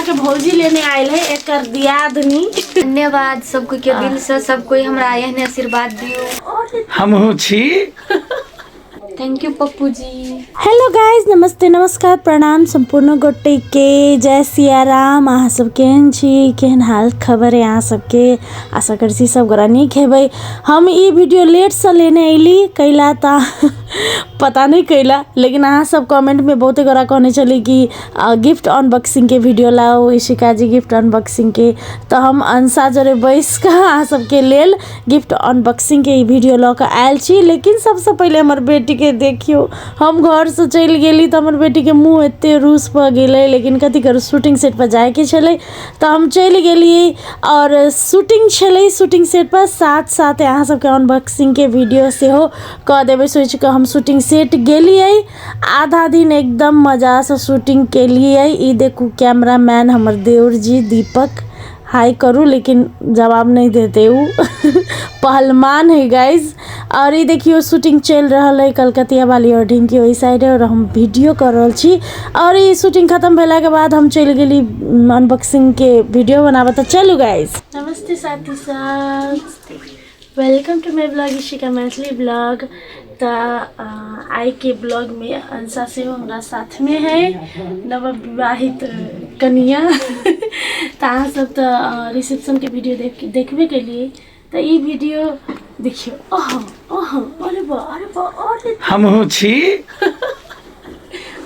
के भौजी लेने आयल है एकर दियादनी। धन्यवाद सब कोई के दिल से, सब कोई हमरा एहने आशीर्वाद दियो। हमहूँ छी। Thank you Pappu ji. Hello guys, नमस्ते, नमस्कार, प्रणाम सम्पूर्ण गोटे के। जय सिया राम। अहाँ सब केहन छी, केहन हाल खबर है अहाँ सबके? आशा करै छी सब गोरा नीक हेबै। हम ई वीडियो लेटसँ लेने अयली, कैला तऽ पता नहि कैला, लेकिन अहाँ सब कमेंटमे बहुते गोरा कहने छली कि गिफ्ट अनबॉक्सिंगके वीडियो लाउ इशिका जी, गिफ्ट अनबॉक्सिंगके। तऽ हम अंशा जरे बैस कऽ अहाँ सबके लेल गिफ्ट अनबॉक्सिंगके ई वीडियो लऽ कऽ आयल छी। लेकिन सबसँ पहिले हमर बेटीके देखियौ। हम घरसँ चलि गेली तऽ हमर बेटीके मुँह एते रूस भऽ गेलै, लेकिन कथी करू, शूटिंग सेटपर जाइके छलै तऽ हम चलि गेलियै आओर शूटिंग छलै। शूटिंग सेटपर साथ साथ अहाँ सबके अनबॉक्सिंगके वीडियो सेहो कऽ देबै सोचि कऽ हम शूटिंग सेट गेलियै। आधा दिन एकदम मजासँ शूटिंग केलियै। ई देखू कैमरामैन हमर देउर जी दीपक, हाय करू लेकिन जवाब नहि देते, उ पहलवान है गाइज। और ई देखियौ शूटिंग चलि रहल है कलकतिया वाली और ढिमकी ओहि साइड है और हम वीडियो कऽ रहल छी। और ई शूटिंग खत्म भेलाके बाद हम चलि गेली अनबॉक्सिंगके वीडियो बनाबऽ। तऽ चलू गाइज। नमस्ते साथी सब, welcome to my blog Ishika Maithili blog. तऽ आइके ब्लॉगमे अंशा सेहो हमरा साथमे है, नवविवाहित कनिया। तऽ अहाँ सब तऽ रिसेप्शनके वीडियो देख देखबे केलियै, तऽ ई वीडियो देखियौ। ओहो ओहो, अरे बा, अरे बा, अरे हमहूँ छी।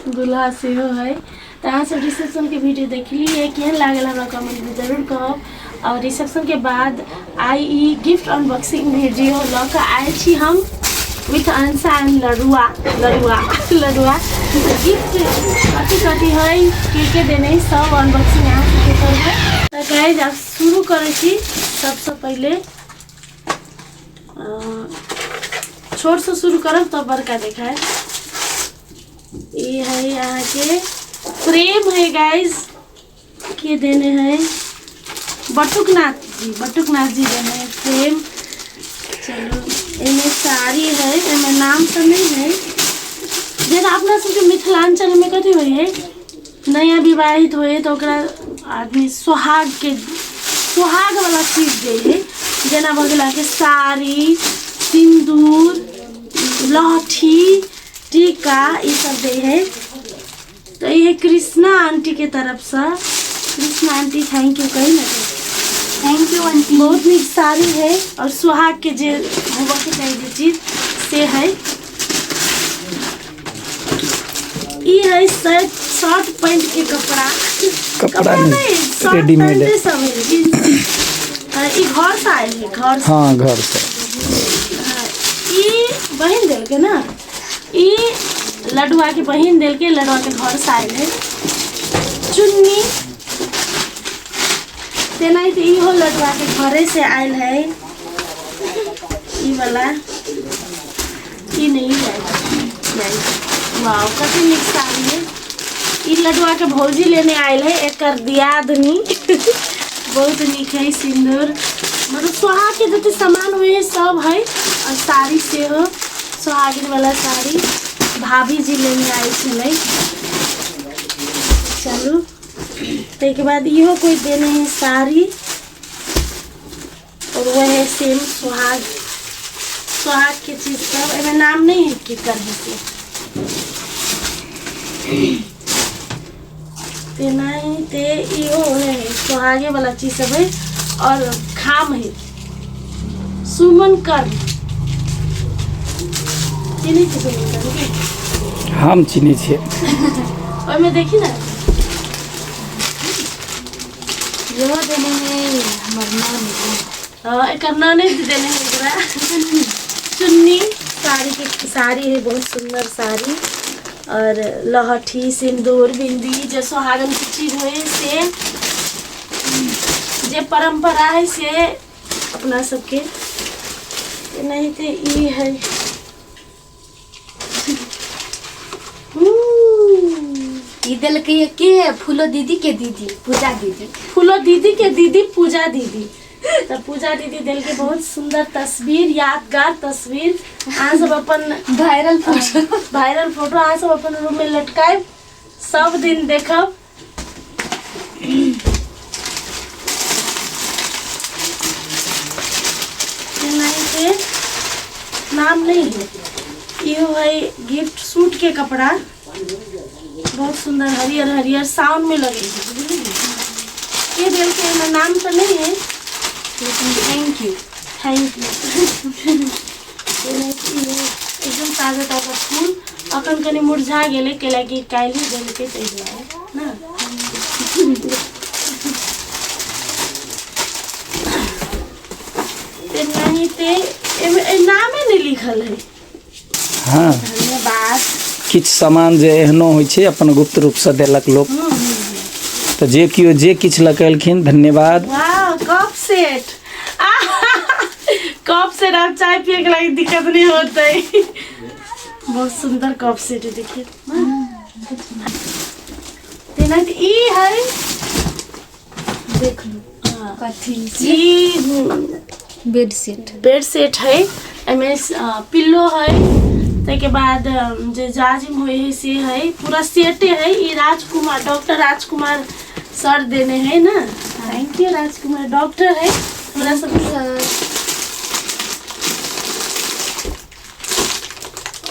दूल्हा सेहो है। तऽ अहाँ सब रिसेप्शनके वीडियो देखलियै, केहन लागल हमरा कमेंटमे जरूर कहब। और रिसेप्शनके बाद आइ ई गिफ्ट अनबॉक्सिंग वीडियो लऽ कऽ आयल छी हम विथ अंशा एंड लड़ुआ लड़ुआ लड़ुआ। गिफ्ट कथी कथी है, के के देने है, सब अनबॉक्सिंग अहाँ सबके करबै। तऽ गाइज आब शुरू करै छी। सबसँ पहिले छोटसँ शुरू करब तब बड़का देखायब। ई है अहाँके प्रेम है गाइज। के देने है? बटुकनाथ जी, बटुकनाथ जी देने है प्रेम। चलो, एहिमे साड़ी है, एहिमे नाम तऽ नहि है। जेना अपना सबके मिथिलाञ्चलमे कथी होइ है, नया विवाहित होइ है तऽ ओकरा आदमी सोहागके सोहागवला चीज दै है। जेना भऽ गेल अहाँके साड़ी, सिन्दूर, लहठी, टीका, ई सब दै है। तऽ ई है कृष्णा आंटी के तरफसँ। कृष्णा आंटी thank you कही ना। Thank you aunty. बहुत नीक साड़ी है और सुहाग के जे होबऽ के चाही जे चीज से है। ई है शर्ट, शर्ट पैंट के कपड़ा। कपड़ा नहीं, शर्ट रेडीमेड है। पैंट सब है, जींस। हाँ, ई घर से आयल है, घर से। हाँ, घर से। हाँ, ई बहिन देलकै ना, ई लडुआ के बहिन देलकै, लडुआ के घर से आयल है। चुन्नी तेनाहिते इहो लडुआ के घरे से आयल है। ई वाला ई नहीं है। वाओ, कते नीक साड़ी है। ई लडुआ के भौजी लेने आयल है, एकर दियादनी। बहुत नीक है। सिन्दूर, मतलब सोहाग के जते सामान होइ है सब है। और साड़ी सेहो सोहागिन वाला साड़ी भाभी जी लेने आयल छलै। चलू, ताहिके बाद इहो कोई देने है साड़ी और वह है सेम सुहाग, सुहाग के चीज सब। एहिमे नाम नहीं है की करहे से। तेनाहिते इहो है सुहागे वाला चीज सब है और खाम है। सुमन कर चिन्है छी सुमन कर के? हम चिन्है छियै। ओहिमे देखी ना। इहो देने है हमर नानी। हाँ, एकर ननद देने है एकरा। चुन्नी, साड़ी के साड़ी है, बहुत सुंदर साड़ी। और लहठी, सिंदूर, बिंदी, जे सोहागन के चीज होइ से, जे परंपरा है से अपना सबके। एनाहिते ई है। ई देलकै के? फूलो दीदी के दीदी पूजा दीदी। फूलो दीदी के दीदी पूजा दीदी। तऽ पूजा दीदी देलकै बहुत सुंदर तस्वीर, यादगार तस्वीर। अहाँ सब अपन वायरल फोटो, वायरल फोटो अहाँ सब अपन रूम में लटकायब, सब दिन देखब। नाम नहीं है। इहो है गिफ्ट सूट के कपड़ा, बहुत सुंदर हरियर हरियर साउंड में लगे है, बुझलियै? के देलकै एहिमे नाम तऽ नहीं है, लेकिन thank you, thank you. एकदम ताजा ताजा फूल, अखन कनि मुरझा गेलै, कैलाकि काल्हि देलकै ताहि दुआरे ने। तेनाहिते एहिमे नामे नहि लिखल है। हाँ, धन्यवाद। किछु सामान जे एहनो होइ छै अपन गुप्त रूपसँ देलक लोक, तऽ जे केओ जे किछु लऽ धन्यवाद। वाह, कप सेट, कप सेट, आब चाय पिए के लागी दिक्कत नहीं होते। बहुत सुंदर कप सेट है, देखिए। तेनाहिते ई है, देख लू। हाँ। कथी? ई बेड सेट। बेड सेट है, एहिमे पिल्लो है, ताहिके बाद जे जाजिम होइ है से है, पूरा सेटे है। ई राजकुमार, डॉक्टर राजकुमार सर देने है ना, thank you Rajkumar doctor है हमरा सब।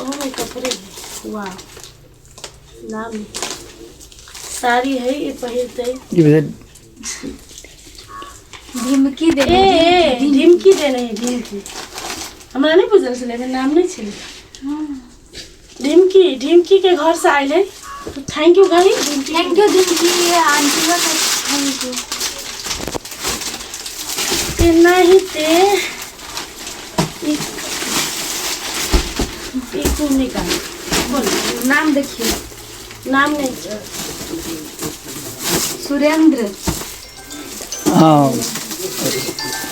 ओहोमे कपड़े है, वाह। नाम साड़ी है, ये पहिरतै। ई बुझे- ढिमकी ए देने। ए ढिमकी देने है, ढिमकी हमरा नहि बुझल छलै, एहिमे नाम नहि छलै। ढिमकी, ढिमकी के घर से आयल है, thank you गई ढिमकी। Thank you ढिमकी आंटी, thank you. तेनाहिते ई ई कोन निकाल, बोल। नाम देखिए। नाम नहीं छै। सुरेंद्र। हाँ।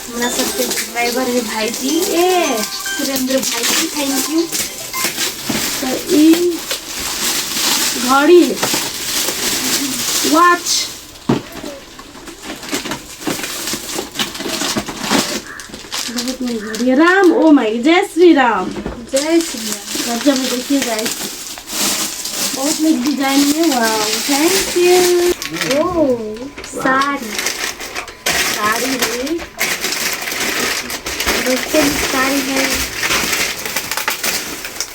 हमरा सबके ड्राइवर है भाईजी। ए सुरेंद्र भाईजी, thank you. तऽ ई घड़ी है, वॉच। बहुत नीक घड़ी है। राम, ओ my, जय श्री राम। जय श्री राम। गजब है, देखिए गाइस, बहुत नीक डिजाइन में। Wow, thank you. O, sari. Sari है। बहुते नीक साड़ी है।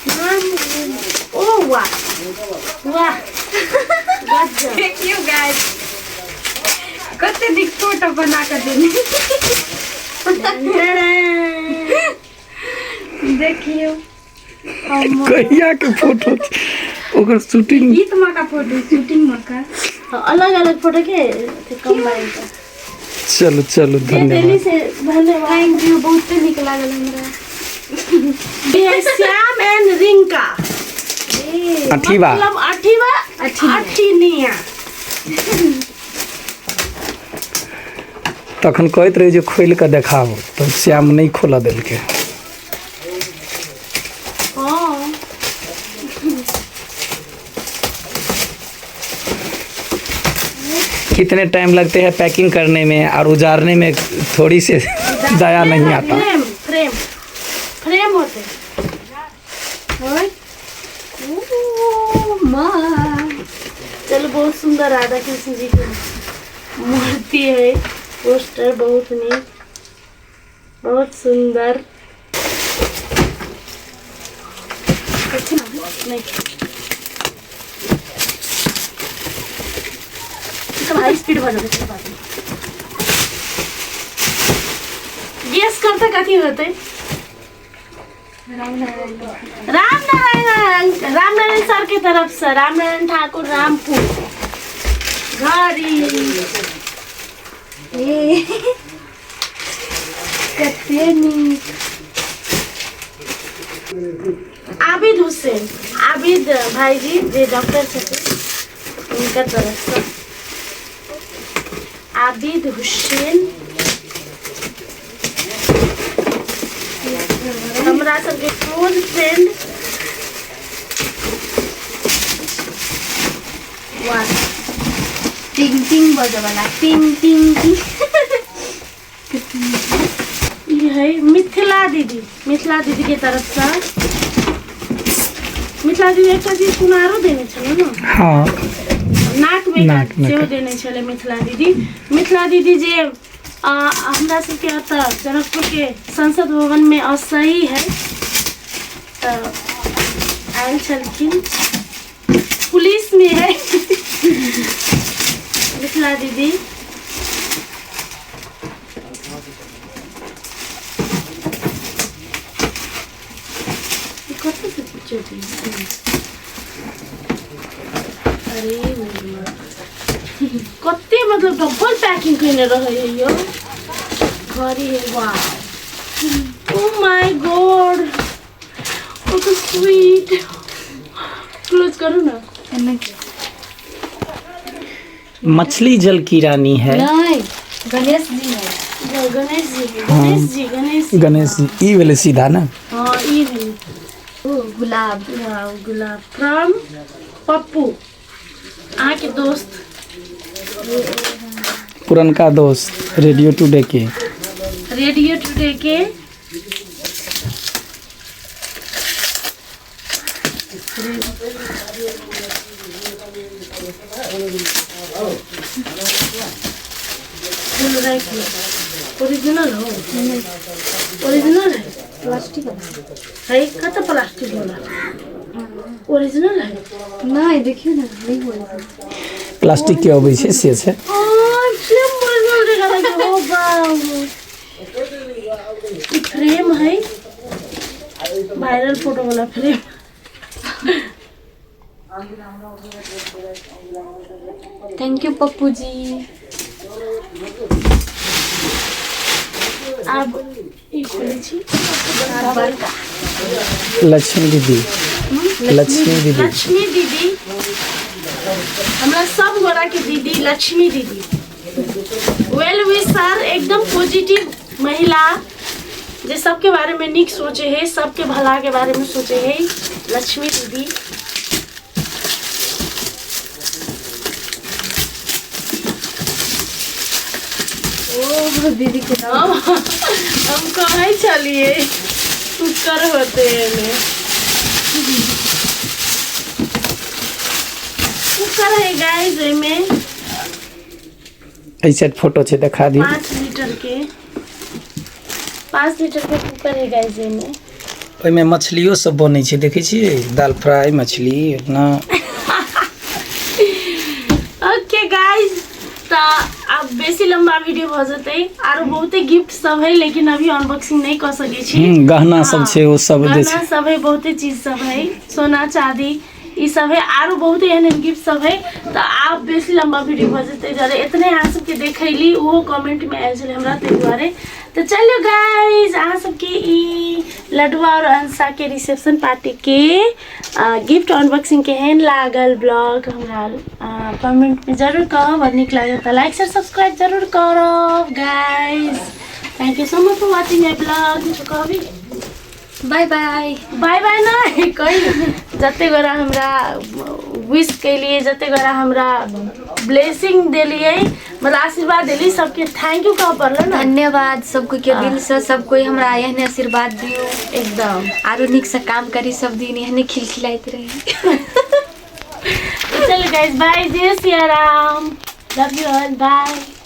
नाम, ओ वाह वाह, गजब। देखियो गाइस, कते नीक फोटो बना कऽ देने। देखियो। कहिया के फोटो छै? ओकर शूटिंग। गीत में का फोटो, शूटिंग में का। हाँ, अलग अलग फोटो के कंबाइन कर। चलू चलू। जे देली धन्यवाद। से धन्यवाद। Thank you, बहुते नीक लागल हमरा। ये है श्याम एंड रिंका। ए अठीबा। मतलब अठीबा। अठीनिया। अठीनिया। तखन कहैत रही जे खोलि कऽ देखाबू, तऽ श्याम नहि खोलऽ देलकै। हाँ। कितने टाइम लगते हैं पैकिंग करने में और उजारने में, थोड़ी से दया नहीं आता। फ्रेम फ्रेम फ्रेम होते। और ओ माँ। चलो, बहुत सुंदर राधा कृष्ण जी की मूर्ति है, पोस्टर बहुत नीक, बहुत सुंदर। नहीं, सब हाई स्पीड भऽ जेतै, कोनो बात नहि। गेस करते कथी होतै? राम नारायण। राम नारायण, राम नारायण सर के तरफ से, राम नारायण ठाकुर, रामपुर, घड़ी। ए, कते नीक। आबिद हुसैन, आबिद भाईजी जे डॉक्टर छथिन, हुनकर तरफ से, आबिद हुसैन। हमरा सबके क्लोज फ्रेंड। वाह। टिंग टिंग बजऽ वाला, टिंग टिंग टिंग। ई है मिथिला दीदी, मिथिला दीदी के तरफ से। मिथिला दीदी एकटा चीज कोनो आरो देने छलै ने? हाँ। नाक में। नाक में। सेहो देने छलै मिथिला दीदी। मिथिला दीदी जे हमरा सबके एतऽ जनकपुर के संसद भवन में असही है। तऽ आयल छलखिन पुलिस में है मिथिला दीदी। ई कतऽ से चोटी? अरे मेरी, कते मतलब डबल पैकिंग कयने रहै है यौ घड़ी है। वाह, ओ my God, ओ तऽ स्वीट। क्लोज करू ना। एना के मछली जल की रानी है। नहीं, गणेश जी है। गणेश जी, गणेश जी, गणेश जी। गणेश जी ई भेलै सीधा ने। हाँ, ई भेलै। ओ गुलाब। वाह, गुलाब फ्रॉम पप्पू, अहाँके दोस्त। पुरनका दोस्त रेडियो टुडे के। रेडियो टुडे के। फूल राखि ओरिजिनल हो, ओरिजिनल है। प्लास्टिक वाला। है कतऽ प्लास्टिक वाला? ओरिजिनल है। नहीं, देखियो ना, नहीं बोल। प्लास्टिक के अबै छै से छै। ओ फ्रेम ओरिजिनल देखा लगे। ओ बाबू, ई फ्रेम है, वायरल फोटो वाला frame. Thank you Pappu ji. आब ई खोलै छी। बड़का। लक्ष्मी दीदी, लक्ष्मी दीदी। लक्ष्मी दीदी, हमरा सब गोरा के दीदी लक्ष्मी दीदी, वेल विशर, एकदम पॉजिटिव महिला जे सबके बारे में नीक सोचे है, सबके भला के बारे में सोचे है लक्ष्मी दीदी। ओ दीदी के नाम। हम कहै छलियै कुकर होते एमे। कुकर है गाइस एमे। एहि साइड फोटो छै, देखा दियौ। 5 लीटर के, 5 लीटर के कुकर है गाइस एमे। ओहिमे मछलियो सब बनै छै, देखै छियै, दाल फ्राई मछली अपना। ओके गाइस, तऽ आब बेसी लम्बा वीडियो भऽ जेतै। आरो बहुते गिफ्ट सब है, लेकिन अभी अनबॉक्सिंग नहीं कऽ सकै छी। गहना सब छै, ओ सब जे गहना छै। सब है, बहुते चीज सब है, सोना चाँदी ई सब है, आरो बहुते एहन एहन गिफ्ट सब है। तऽ आब बेसी लम्बा वीडियो भऽ जेतै दुआरे एतने अहाँ सबके देखैली। ओहो कमेंटमे आयल छलै हमरा, ताहि दुआरे। तऽ चलू गाइज, अहाँ सबके ई लडुआ और अंशा के रिसेप्शन पार्टी के गिफ्ट अनबॉक्सिंग केहन लागल ब्लॉग, हमरा कमेंटमे जरूर कहब। और नीक लागल तऽ लाइक शेयर सब्सक्राइब जरूर करब। Guys, thank you so much for watching my blog. किछु कहबी? Bye bye. By by नहि कही। जते गोरा हमरा विश केलिए, जते गोरा हमरा ब्लेसिंग देलिए, मतलब आशीर्वाद देली, सबके thank you कह पड़ल ने। धन्यवाद सबको के दिल से। सब कोई हमरा एहने आशीर्वाद दियो। एकदम। आरो नीक से काम करी, सब दिन एहने खिलखिलाइत रही। चलो गाइस, बाय, जय Siya Ram, love you all, bye.